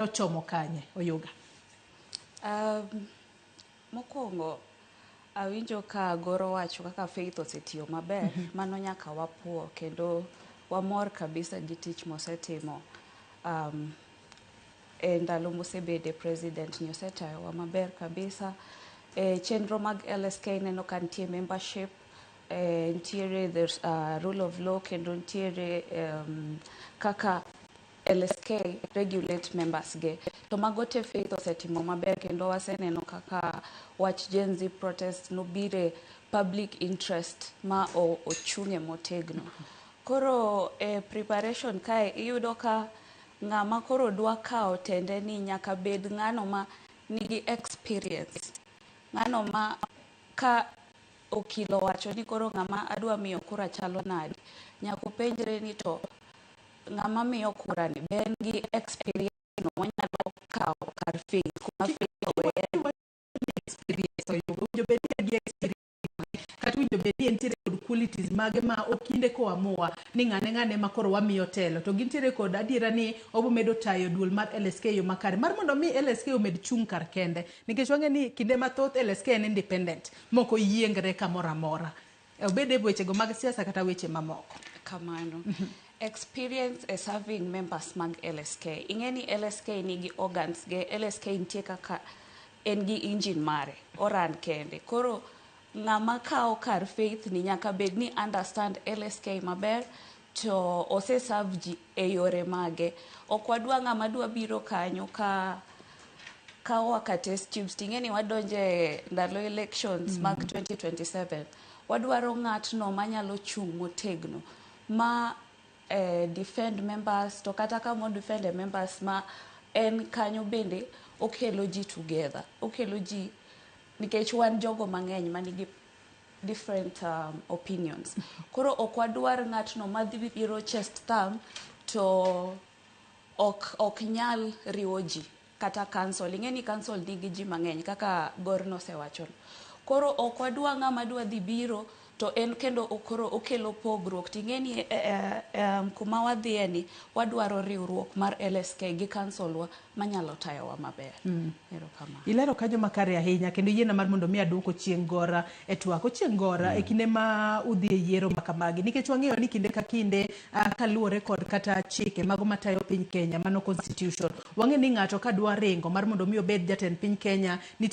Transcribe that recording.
Ochomo kanye Oyuga? Mokwongo awinjo ka Goro wacho kaka Faith osetiyo maber. Mano nyaka wapuo kendo wamor kabisa gi tich mosetimo e ndalo mosebede president ni osetayowa maber kabisa. E chenro mag LSK neno ka nitie membership, nitiere the rule of law kendo nitiere kaka LSK regulate members ge. To mago te Faith osetimo maber kendo waseneno kaka wach Gen Z protest nobire public interest ma ochung'e motegno. Koro e preparation kae iyudo ka ng'ama koro dwa kawo tende ni nyaka bed ng'ano ma nigi experience. Ng'ano ma ka okil owacho ni koro ng'ama adwa miyo kura chalo nade. Nyaka openjre ni to ng'ama miyo kura ni be en gi experience no monyalo kawo kar Faith kuma Faith oweye. Experience Oyuga owinjo bed ni en gi experience kata owinjo bed ni entiere kod qualities mage ma okinde koamua ni ng'ane ng'ane ma koro wamiyo telo to gintiere kod adiera ni obo medo tayo duol mar LSK e yo makare mar mondo mi LSK omed chung' kar kende nikech wang'e ni kinde mathoth LSK en independent mok oyiengre kamoro amora obed e wechego mag siasa kata weche mamoko. Kamano. Experience e serving members mag LSK. Ing'e ni LSK nigi organs ge, LSK nitie kaka en gi engine mare, oran kende. Koro ng'ama kawo kar Faith ni nyaka bed ni understand LSK maber to ose serve ji e yore mage. Ok wadwa ng'ama dwa biro kanyo ka kawa ka test tubes ting'e ni wadonje ndalo elections mag 2027. Wadwaro ng'atno manyalo chung' motegno ma defend members to kata kama defend e members ma en kanyo bende okelo ji together okelo ji nikech wan jogo mang'eny manigi different opinions. Koro ok wadwar ng'atno madhi biro chest thumb to ok nyal riwo ji kata council. Ing'e ni council nigi ji mang'eny kaka Gor nosewacho. Koro ok wadwa ng'ama dwa dhi biro to en kendo koro okelo pogruok. Ting'e ni kuma wadhiye ni wadwaro riwruok mar LSK gi council wa manyalo tayowa maber. Erokamano. Ilero kanyo makare ahinya kendo yiena mar mondo mi aduoko chieng' gora e twak. Ochieng' gora e kinde ma udhi e yiero ma kamagi nikech wang'eyo ni kinde ka kinde kaluwore kod kata chike mago matayo piny Kenya mano constitution. Wang'eyo ni ng'ato ka dwa ringo mar mondo mi obed jatend piny Kenya nitie